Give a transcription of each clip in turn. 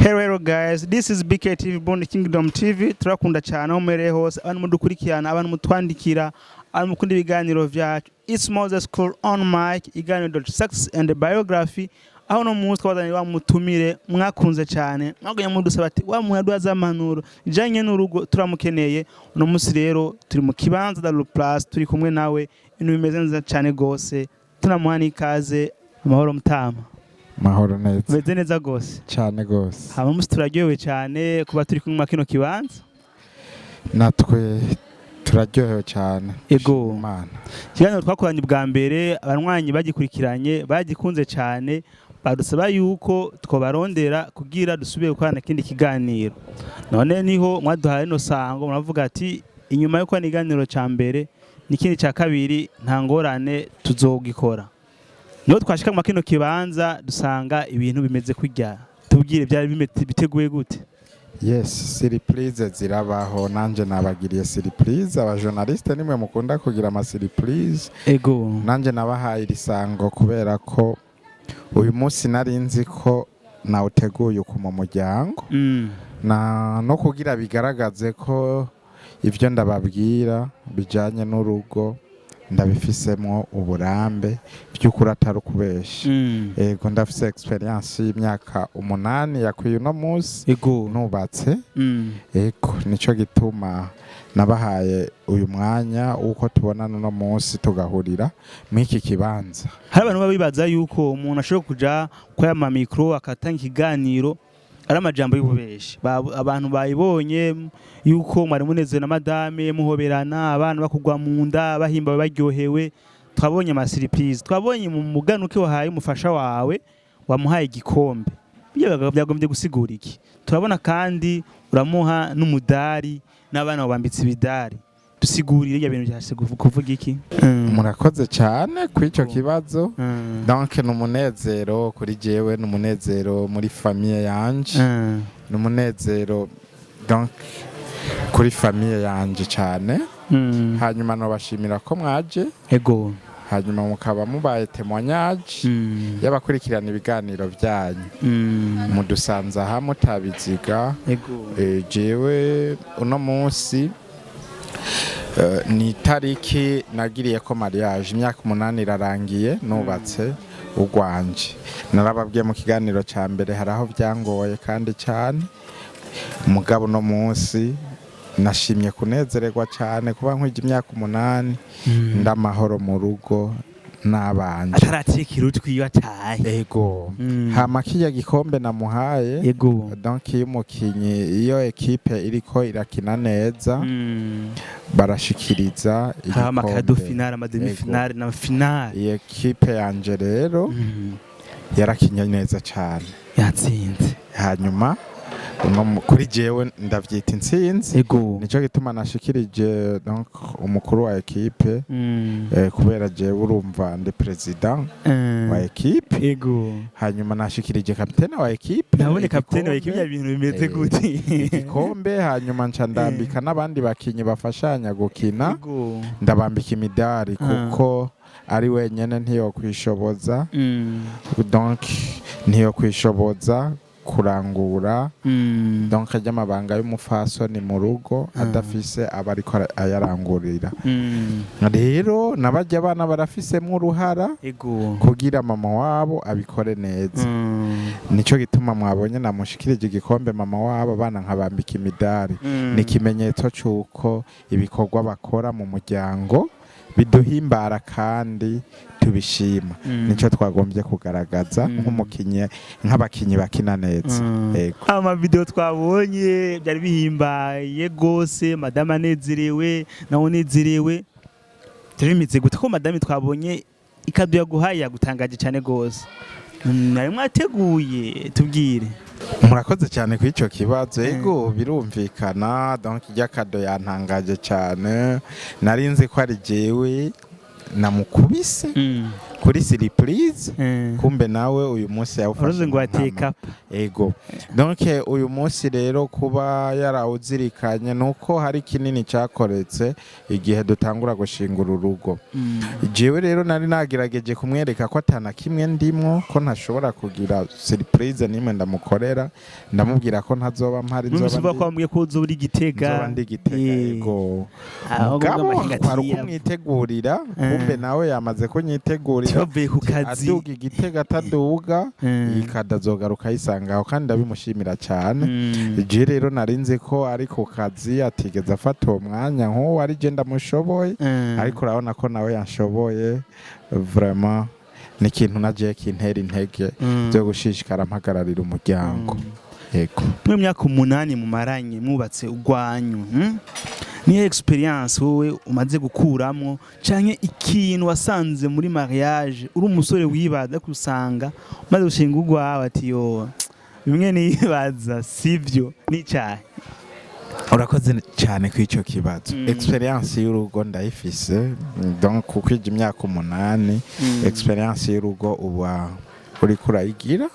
Hello, hello guys, this is BKTV, Bond Kingdom TV. Turakunda cyane aho muherereye hose, abantu mudukurikirana, abantu mutwandikira, abantu mukunda ibiganiro vyacu. It's Moses School on mic, iganiro success and biography. Aho no munsi twabazaniye wa mutumire mwakunze cyane, mwagumye mudusaba ati wa muntu aduha z'ampanuro ijanye n'urugo turamukeneye. Uno munsi rero turi mu kibanza Dalu Plus, turi kumwe nawe, ibintu bimeze neza cyane gose. Tunamuha n'ikaze. Amahoro, mutama? Mahoro neza. Meze neza gose. Cyane gose. Hama musi turaryohewe cyane kuba turi kumwe kino kibanza. Natwe turaryohewe cyane. Ego. Imana. Ikiganiro twakoranye bwa mbere, abanywanyi bagikurikiranye bagikunze cyane, badusaba yuko twobarondera kugira dusubire gukorana ikindi kiganiro. None niho mwaduhaye rino sango, muravuga ati inyuma yo kubona ikiganiro cya mbere n'ikindi cya kabiri, nta ngorane, tuzogikora. Niho twashika mu kino kibanza dusanga ibintu bimeze kurya. Tubwire, byari biteguye gute? Yes, surprise zirabaho. Nanje nabagiriye surprise. Abajournaliste nimwe mukunda kugira ama surprise. Nanje nabahaye iri sango kubera ko uyu munsi nari nzi ko nawuteguye uku mu muryango na no kugira bigaragaze ko ibyo ndababwira bijanye n'urugo ndabifisemwo uburambe by'ukuri, atari ukubesha. Ego, ndafise experience y'imyaka 8 yakwiye uno munsi nubatse. Ego, nico gituma nabahaye uyu mwanya w'uko tubonana uno munsi, tugahurira mw'iki kibanza. Hari abantu baba bibaza yuko umuntu ashobora kuja kuri aya micro akatanga ikiganiro ari amajambo y'ububeshi. Abantu bayibonye yuko mwari munezerewe na madame, muhoberana, abana bakugwa mu nda, bahimbawe, baryohewe. Twabonye ama surprise, twabonye mu muganuke wahaye umufasha wawe, wamuhaye igikombe. Ibyo byagombye gusigura iki? Turabona kandi uramuha n'umudari, n'abana wabambitse ibidari. Dusigurire ibyo bintu byashyize kuvuga iki? Murakoze cyane kuri icyo kibazo. Donc ni umunezero kuri jewe, ni umunezero muri famille yanje, ni umunezero donc kuri famille yanje cyane. Hanyuma nobashimira ko mwaje, hanyuma mukaba mubaye témoignage y'abakurikirana ibiganiro byanyu. Mudusanze aha mutabiziga. Jewe uno munsi ni itariki nagiriye ko mariage, imyaka 8 irarangiye nubatse urwanje. Narababwiye mu kiganiro cya mbere, hari aho byangoye kandi cyane, mugabo uno munsi nashimye kunezererwa cyane kuba nkwije imyaka 8 ndamahoro mu rugo n'abanje. Ataratikira utwiwe iyo ataye. Ego. Hama kirya gikombe namuhaye, donc iyo umukinyi, iyo équipe iriko irakina neza, barashikiriza Hari ama quart de igikombe. finale, ama demi-finale na finale. Iyi équipe yanje rero yarakinye neza cyane. Yatsinze. Hanyuma kuri jewe ndavyita intsinzi. Nico gituma nashikirije donc umukuru wa équipe, kubera jewe urumva ndi président wa équipe. Hanyuma nashikirije kapitene wa équipe Nabone kapitene wa igikombe. équipe, ibintu bimeze gute? Igikombe, hanyuma nca ndambika n'abandi bakinyi bafashanya gukina, ndabambika imidari, kuko ari wenyene ntiyokwishoboza, donc ntiyokwishoboza kurangura donc ry'amabanga y'umufasoni mu rugo adafise aba ariko ayarangurira. Rero nabajya abana barafisemwo uruhara kugira mama wabo abikore neza. Nico gituma mwabonye namushikirije igikombe mama wabo, abana nkabambika imidari. Ni ikimenyetso c'uko ibikorwa bakora mu muryango biduhimbara kandi tubishima. Nico twagombye kugaragaza nk'umukinyi, nk'abakinyi bakina neza. Ego. Amavideo twabonye byari bihimbaye gose, madame anezerewe, nawe unezerewe. Byari bimeze gute ko madame twabonye i cadeau yaguhaye yagutangaje cyane gose? Mwari mwateguye? Tubwire. Murakoze cyane kuri icyo kibazo. Ego, birumvikana. Donc irya cadeau yantangaje cyane, nari nzi ko ari jewe namukubise. Kuri surprise, kumbe nawe uyu munsi yawufashe Uruzi ngo mu nkama. ateka. Ego, donc uyu munsi rero kuba yarawuzirikanye nuko hari kinini cyakoretse igihe dutangura gushingura urugo. Jewe rero nari nagerageje kumwereka ko atana kimwe ndimwo, ko ntashobora kugira surprise nimwe ndamukorera. Ndamubwira ko ntazoba mpari, Numvise nzoba uvuga ko wambwiye ko uzoba uri Gitega. Nzoba ndi Gitega. Ego. Aho Mugabo amahinga kwari ati, ukumwitegurira, kumbe nawe yamaze kunyitegurira. Tubavuye ku kazi. Aduga Igitega, ataduga, iyi kado azogaruka ayisangaho, kandi ndabimushimira cyane. Je rero nari nzi ko ari ku kazi, atigeze afata uwo mwanya nk'uwo ari je ndamushoboye, ariko urabona ko nawe yanshoboye. Vraiment ni ikintu na je kintera intege byo gushishikara mpagararira umuryango. Yego. Muri myaka 8 mumaranye mwubatse ugwanyu, Niyo experience wowe umaze gukuramwo canke ikintu wasanze muri mariage uri umusore wibaza kusanga umaze gushinga ugwawe ati: "Yo, bimwe nibaza sivyo", n'icahe? Urakoze cyane ku icyo kibazo. Experience y'urugo ndayifise, donc kuko ijya imyaka 8, experience y'urugo uba uriko urayigira.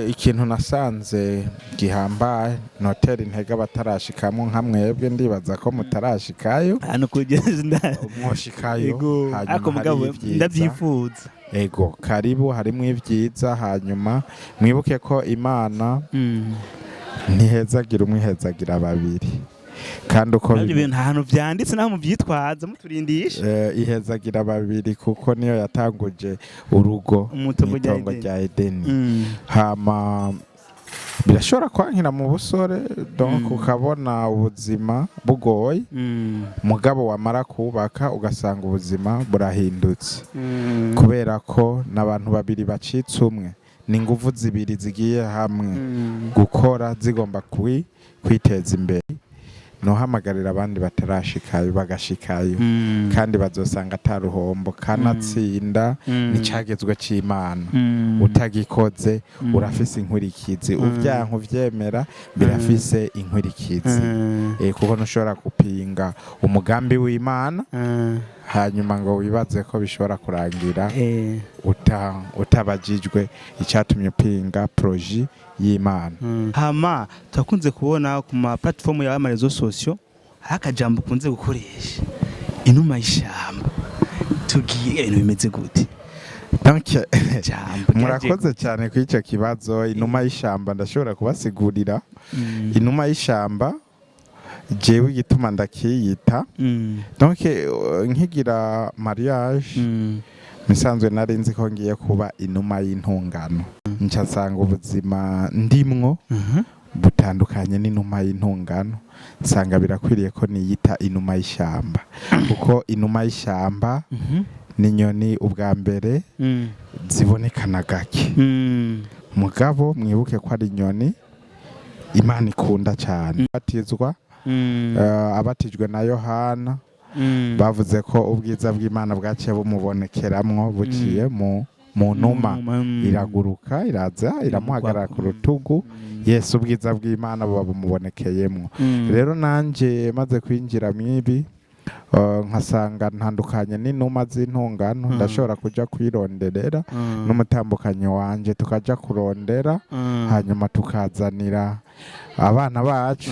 Ikintu nasanze gihambaye notera intege abatarashikamo nka mwebwe, ndibaza ko mutarashikayo. Hano kugeza nda Mwoshikayo. Ego. Hanyuma Ariko mugabo hariho ibyiza. ndavyifuza. Ego, karibu, harimo ibyiza. Hanyuma mwibuke ko Imana ntihezagira umwe, ihezagira babiri, kandi uko Navyo bintu ahantu vyanditse naho muvyitwaza muturindisha. Ihezagira babiri kuko niyo yatanguje urugo Mw'itongo rya mw'itongo Edeni. rya Edeni. Hama birashobora kwankira mu busore, donc ukabona ubuzima bugoye, mugabo wamara kubaka ugasanga ubuzima burahindutse, kubera ko n'abantu babiri bacitse umwe, ni inguvu zibiri zigiye hamwe gukora, zigomba kwiteza imbere. Nohamagarira abandi batarashikayo bagashikayo, kandi bazosanga ataruhombo, kanatsinda n'icagezwe c'Imana. Utagikoze urafise inkurikizi, uvyanka uvyemera birafise inkurikizi. Kuko ntushobora gupinga umugambi w'Imana hanyuma ngo wibaze ko bishobora kurangira utabajijwe icyatumye upinga projet y'Imana. Hama turakunze kubona ku ma platform yawe, ama réseaux sociaux, hari akajambo ukunze gukoresha, inuma y'ishamba. Tubwire ibintu bimeze gute? Donc Jambo murakoze cyane kuri icyo kibazo. Inuma y'ishamba, ndashobora kubasigurira. Inuma y'ishamba, jewe igituma ndakiyita, donc nkigira mariage, misanzwe nari nzi ko ngiye kuba inuma y'intungano, nca nsanga ubuzima ndimwo butandukanye n'inuma y'intungano, nsanga birakwiriye ko niyita inuma y'ishyamba, kuko inuma y'ishyamba ni inyoni ubwa mbere zibonekana gake. Mugabo mwibuke ko ari inyoni Imana ikunda cyane. Batizwa, abatijwe na Yohana, bavuze ko ubwiza bw'Imana bwaciye bumubonekeramwo buciye mu numa. Iraguruka, iraza, iramuhagarara ku rutugu. Yesu, ubwiza bw'Imana buba bumubonekeyemwo. Rero nanje maze kwinjira mwibi, nkasanga ntandukanye n'inuma z'intungano, ndashobora kuja kwironderera n'umutambukanyi wanje, tukaja kurondera, hanyuma tukazanira abana bacu.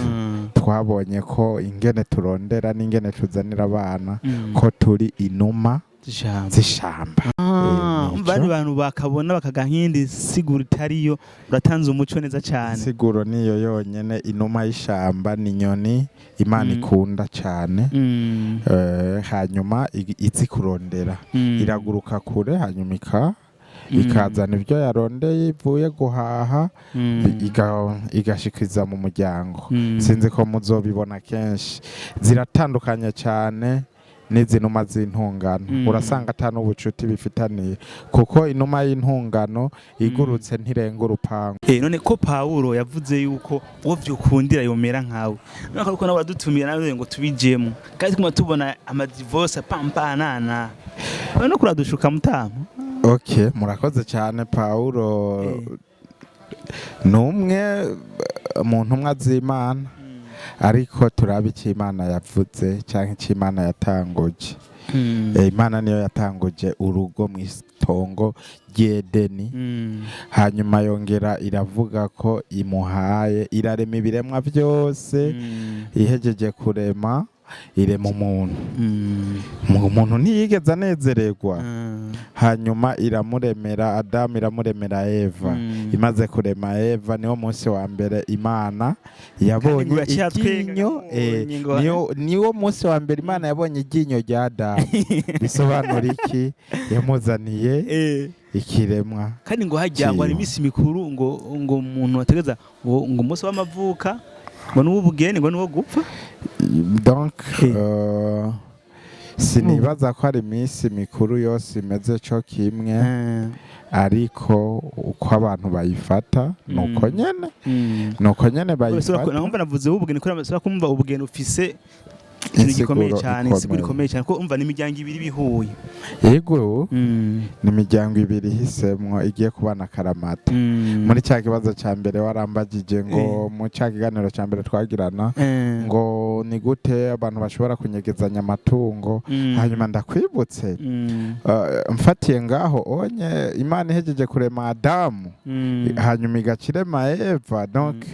Twabonye ko ingene turondera n'ingene tuzanira abana, ko turi inuma z'ishamba. Z'ishamba. Nico. Bari bantu bakabona bakaga nk'indi siguro itariyo, uratanze umuco neza cyane. Siguro niyo yonyene: inuma y'ishamba ni inyoni Imana ikunda cyane. Hanyuma izi kurondera, iraguruka kure, hanyuma ikazana ibyo yarondeye ivuye guhaha, igashikiza mu muryango. Sinzi ko muzobibona kenshi, ziratandukanye cyane n'izi numa z'intungano. Urasanga ata n'ubucuti bifitaniye, kuko inuma y'intungano igurutse ntirenga urupangu. None ko Pawulo yavuze yuko uwo vyokundira yomera nkawe, none ko nawe uradutumira nawe ngo tubijemo, kandi tuguma tubona amadivorce pampanana, none kuradushuka mutama? Ok, murakoze cyane. Pawulo ni umwe mu ntumwa z'Imana, ariko turabe icyo Imana yavuze cyangwa icyo Imana yatanguje. Imana niyo yatanguje urugo mu itongo ry'Edeni. Hanyuma yongera iravuga ko imuhaye, irarema ibiremwa byose. Ihejeje kurema, irema umuntu. Umuntu ntiyigeze anezererwa. Hanyuma iramuremera Adamu, iramuremera Eva. Imaze kurema Eva, niwo munsi wa mbere Imana yabonye Ngo yaciye atwenga, iryinyo. Ngamubonye ngo- Niwo munsi wa mbere Imana yabonye iryinyo rya Adamu. Bisobanura iki? Yamuzaniye ikiremwa Kandi ngo hajya ngo hari ciwe. iminsi mikuru, ngo umuntu ategeza ngo umunsi w'amavuka, ngo n'uw'ubugeni, ngo n'uwo gupfa. Donc sinibaza ko ari iminsi mikuru yose imeze co kimwe, ariko uko abantu bayifata nuko nyene, nuko nyene bayifata. Numva navuze w'ubugeni kubera kumva ubugeni ufise ikintu gikomeye Insiguro cyane, insiguro ikomeye. ikomeye cyane, ko umva n'imiryango ibiri bihuye. Yego, ni imiryango ibiri ihisemwo igiye kubana akaramata. Muri cya kibazo cya mbere warambagije ngo, mu cya kiganiro cya mbere twagirana, ngo ni gute abantu bashobora kunyegezanya amatungo. Hanyuma ndakwibutse, mfatiye ngaho onye, Imana ihejeje kurema Adamu, hanyuma igaca irema Eva. Donc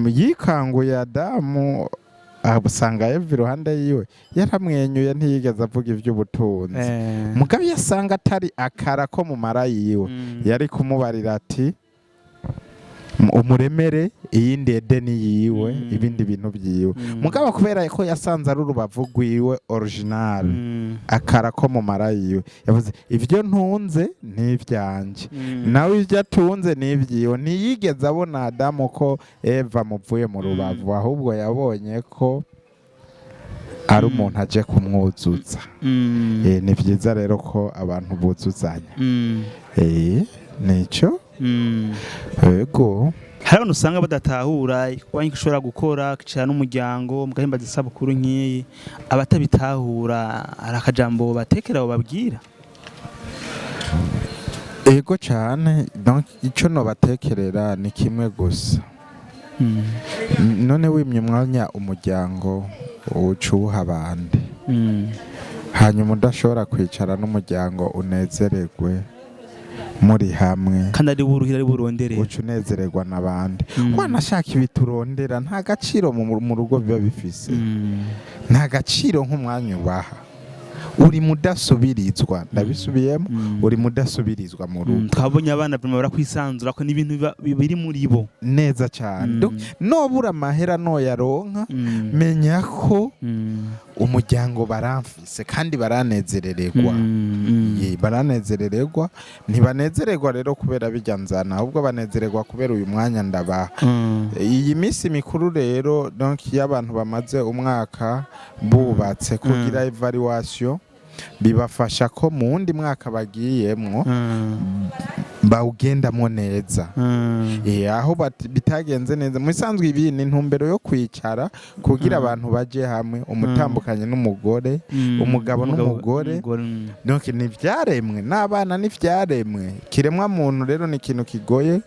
yikanguye Adamu asanga Eva iruhande yiwe, yaramwenyuye, ntiyigeze avuga iby'ubutunzi. Mugabo iyo asanga atari akara ko mu mara yiwe, yari kumubarira ati umuremere iyindi Edeni yiwe, ibindi bintu byiwe. Mugabo kubera ko yasanze ari urubavu rwiwe original, akara ko mu mara yiwe, yavuze ibyo ntunze ni ibyanjye, nawe ibyo atunze ni ibyiwe. Ntiyigeze abona Adamu ko Eva amuvuye mu rubavu, ahubwo yabonye ko ari umuntu aje kumwuzuza. Ni byiza rero ko abantu buzuzanya. Nicyo. Yego. Hari abantu usanga badatahura wanyu ushobora gukora kicara n'umuryango mugahimbaza isabukuru nk'iyi. Abatabitahura, hari akajambo batekera bababwira? Ego cyane. Donc icyo nobatekerera ni kimwe gusa. None wimye umwanya umuryango, uca uwuha abandi? Hanyuma udashobora kwicara n'umuryango unezererwe muri hamwe, kandi ari buruhira, ari burondere, uca unezererwa n'abandi. Wanashaka ibiturondera nta gaciro mu rugo biba bifise, nta gaciro nk'umwanya ubaha. Uri mudasubirizwa, ndabisubiyemo, uri mudasubirizwa mu rugo. Twabonye abana vraiment barakwisanzura ko n'ibintu biri muri bo. Neza cyane. Nobura amahera, noyaronka, menya ko umuryango baramfise kandi baranezerererwa. Ye, baranezerererwa. Ntibanezererwa rero kubera bijya nzana, ahubwo banezererwa kubera uyu mwanya ndabaha. Iyi minsi mikuru rero, donc iyo abantu bamaze umwaka bubatse, kugira évaluation, bibafasha ko mu wundi mwaka bagiyemwo bawugendamo neza. Aho bitagenze neza mu bisanzwe, ibi ni intumbero yo kwicara kugira abantu baje hamwe, umutandukanye n'umugore, umugabo n'umugore. Umugore. Donc ni ibyaremwe n'abana, ni ibyaremwe kiremwa muntu. Rero ni ikintu kigoye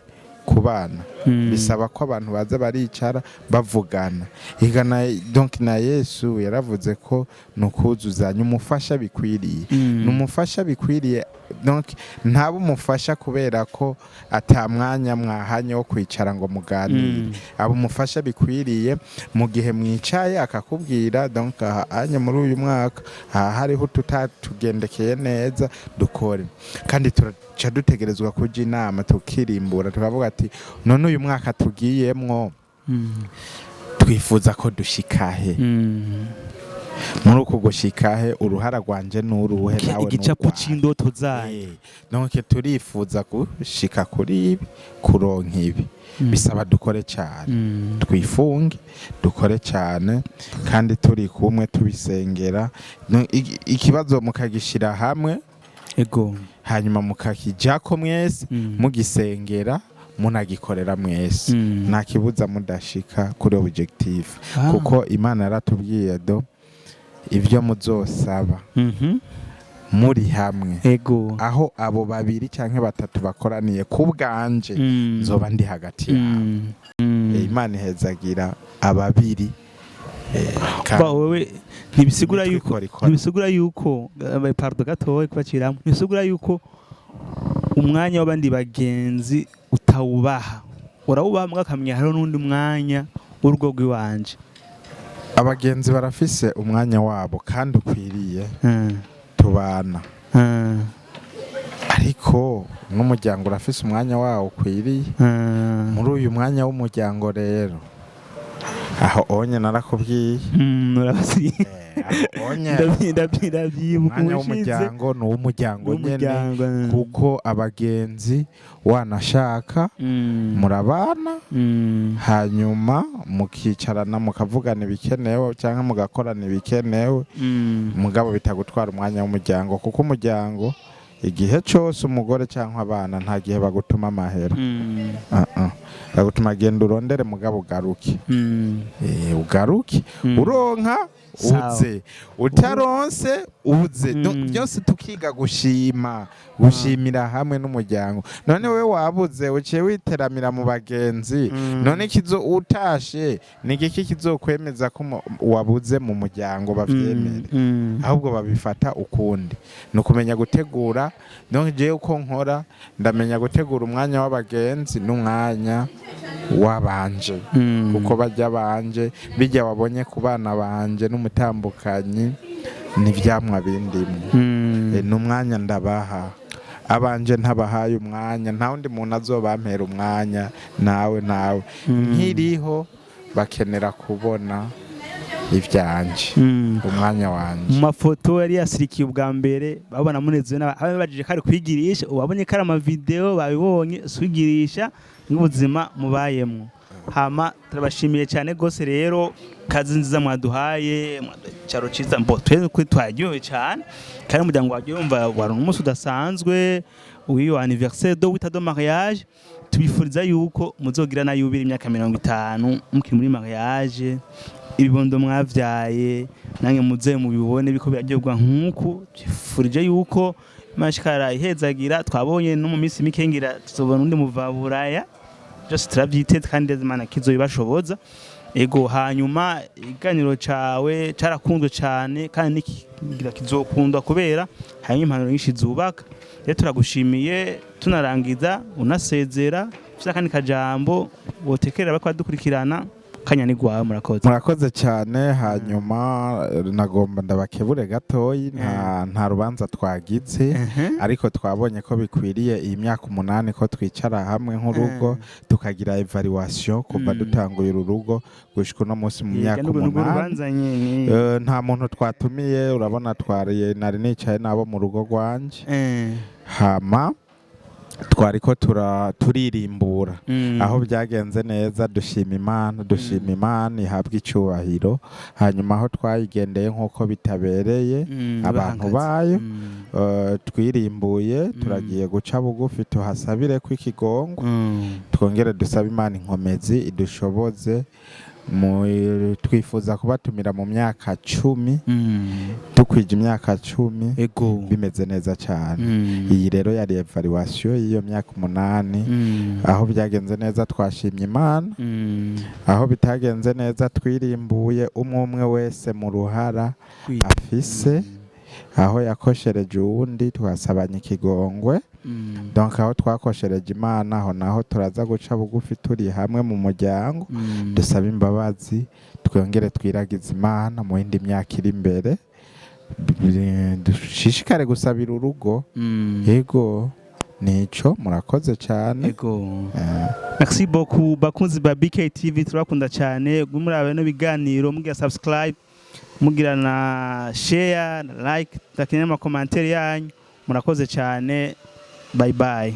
ku bana, bisaba ko abantu baza baricara bavugana. Igana donc na Yesu yaravuze ko ni ukuzuzanya, umufasha bikwiriye, ni umufasha bikwiriye. Donc ntaba umufasha kubera ko ata mwanya mwahanye wo kwicara ngo muganire. Aba umufasha bikwiriye mu gihe mwicaye akakubwira: donc aha anye muri uyu mwaka aha hariho tutatugendekeye neza, dukore. Kandi turaca dutegerezwa kuja inama, tukirimbura, tukavuga ati: none uyu mwaka tugiyemwo twifuza ko dushika he? Muri uku gushika he, uruhara rwanje n'uruhe, nawe Igicapo n'urwawe? c'indoto zanyu. Donc turifuza gushika kuri ibi, kuronka ibi, bisaba dukore cyane, twifunge, dukore cyane, kandi turi kumwe tubisengera. No, ikibazo mukagishira hamwe, hanyuma mukakijako mwese, mugisengera, munagikorera mwese, nta kibuza mudashika kuri objectif. Kuko Imana yaratubwiye do ibyo muzosaba muri hamwe, aho abo babiri canke batatu bakoraniye ku bwanje, nzoba ndi hagati yabo. Imana ihezagira ababiri Ba wewe ntibisigura imitwe yuko ikora ikora. Ntibisigura yuko pardon gatoya kubaciramo, ntibisigura yuko umwanya w'abandi bagenzi utawubaha. Urawubaha mbwa akamenya hariho n'undi mwanya w'urugo rw'iwanje. Abagenzi barafise umwanya wabo kandi ukwiriye, tubana, ariko n'umuryango urafise umwanya wawo ukwiriye. Muri uyu mwanya w'umuryango rero, aho onye narakubwiye. Urabasi. Aho onye Ndabyibuka umwanya ubushize. w'umuryango ni uw'umuryango nyene, W'umuryango. kuko abagenzi wanashaka murabana, hanyuma mukicarana mukavugana ibikenewe cyangwa mugakorana ibikenewe, mugabo bitagutwara umwanya w'umuryango, kuko umuryango igihe cyose, umugore cyangwa abana, nta gihe bagutuma amahera. Ah, ah. Bagutuma genda urondere, mugabo ugaruke. Ugaruke uronka, uze utaronse uze. Byose tukiga gushima, gushimira hamwe n'umuryango. None we wabuze uciye witeramira mu bagenzi. None kizo utashe ni igiki kizokwemeza ko wabuze mu muryango bavyemere? Ahubwo babifata ukundi. Ni ukumenya gutegura. Donc jewe uko nkora, ndamenya gutegura umwanya w'abagenzi n'umwanya w'abanje, kuko bajya banje bijya wabonye ku bana banje n'umutambukanyi n'ivyamwa bindimwe. Ni umwanya ndabaha. Abanje ntabahaye umwanya, nta wundi muntu azobampera umwanya, nawe nawe nkiriho bakenera kubona ivyanje, umwanya wanje. Mu mafoto yari yasirikiye ubwa mbere babona munezero, babajije ko ari kwigirisha, ubabonye ko ari amavideo babibonye swigirisha n'ubuzima mubayemwo. Hama turabashimiye cyane gose rero, kazi nziza mwaduhaye, caro ciza mbo twe kuri twaryohewe cyane, kandi umuryango wagiye wumva wari umunsi udasanzwe w'iyo anniversaire de 8 ans de mariage. Tubifuriza yuko muzogira na yubile imyaka 50 mukiri muri mariage, ibibondo mwavyaye nange muze mubibone biko biraryoherwa nk'uku. Twifurije yuko Imana ihezagira. Twabonye no mu minsi mike ngira tuzobona undi muvaburaya, byose turabyiteze kandi Imana kizobibashoboza. Ego, hanyuma ikiganiro cawe carakunzwe cane kandi nikigira kizokundwa kubera harimo impanuro nyinshi zubaka. Rero turagushimiye. Tunarangiza, unasezera ufise akandi kajambo wotekerera bariko badukurikirana, kanya ni gwawe. Murakoze. Murakoze cyane. Hanyuma nagomba ndabakebure gatoyi. Nta rubanza twagize, ariko twabonye ko bikwiriye iyi myaka 8 ko twicara hamwe nk'urugo, tukagira évaluation kuva dutanguye uru rugo gushika uno munsi mu myaka Nubwo 8. Rubanza nyene. Nta muntu twatumiye, urabona twariye, nari nicaye nabo mu rugo rwanje. Hama twariko turirimbura aho byagenze neza, dushima Imana, dushima Imana ihabwa icyubahiro. Hanyuma aho twayigendeye nk'uko bitabereye abantu bahagaze. bayo, twirimbuye, turagiye guca bugufi tuhasabire ko ikigongwe, twongere dusabe Imana inkomezi idushoboze. Twifuza kubatumira mu myaka 10, dukwije imyaka 10, bimeze neza cyane. Iyi rero yari évaluation y'iyo myaka 8. Aho byagenze neza twashimye Imana, aho bitagenze neza twirimbuye, umwe umwe wese mu ruhara afise, aho yakoshereje uwundi twasabanye ikigongwe. Donc aho twakoshereje Imana, aho naho turaza guca bugufi turi hamwe mu muryango, dusaba imbabazi, twongere twiragize Imana mu yindi myaka iri imbere. Dushishikare gusabira urugo. Yego, nico, murakoze cyane. Ego. Merci beaucoup bakunzi ba BK TV, turabakunda cyane. Muri aba biganiro mugira subscribe, mugira na share na like, takeneye ama commentaire yanyu. Murakoze cyane. Bye bye.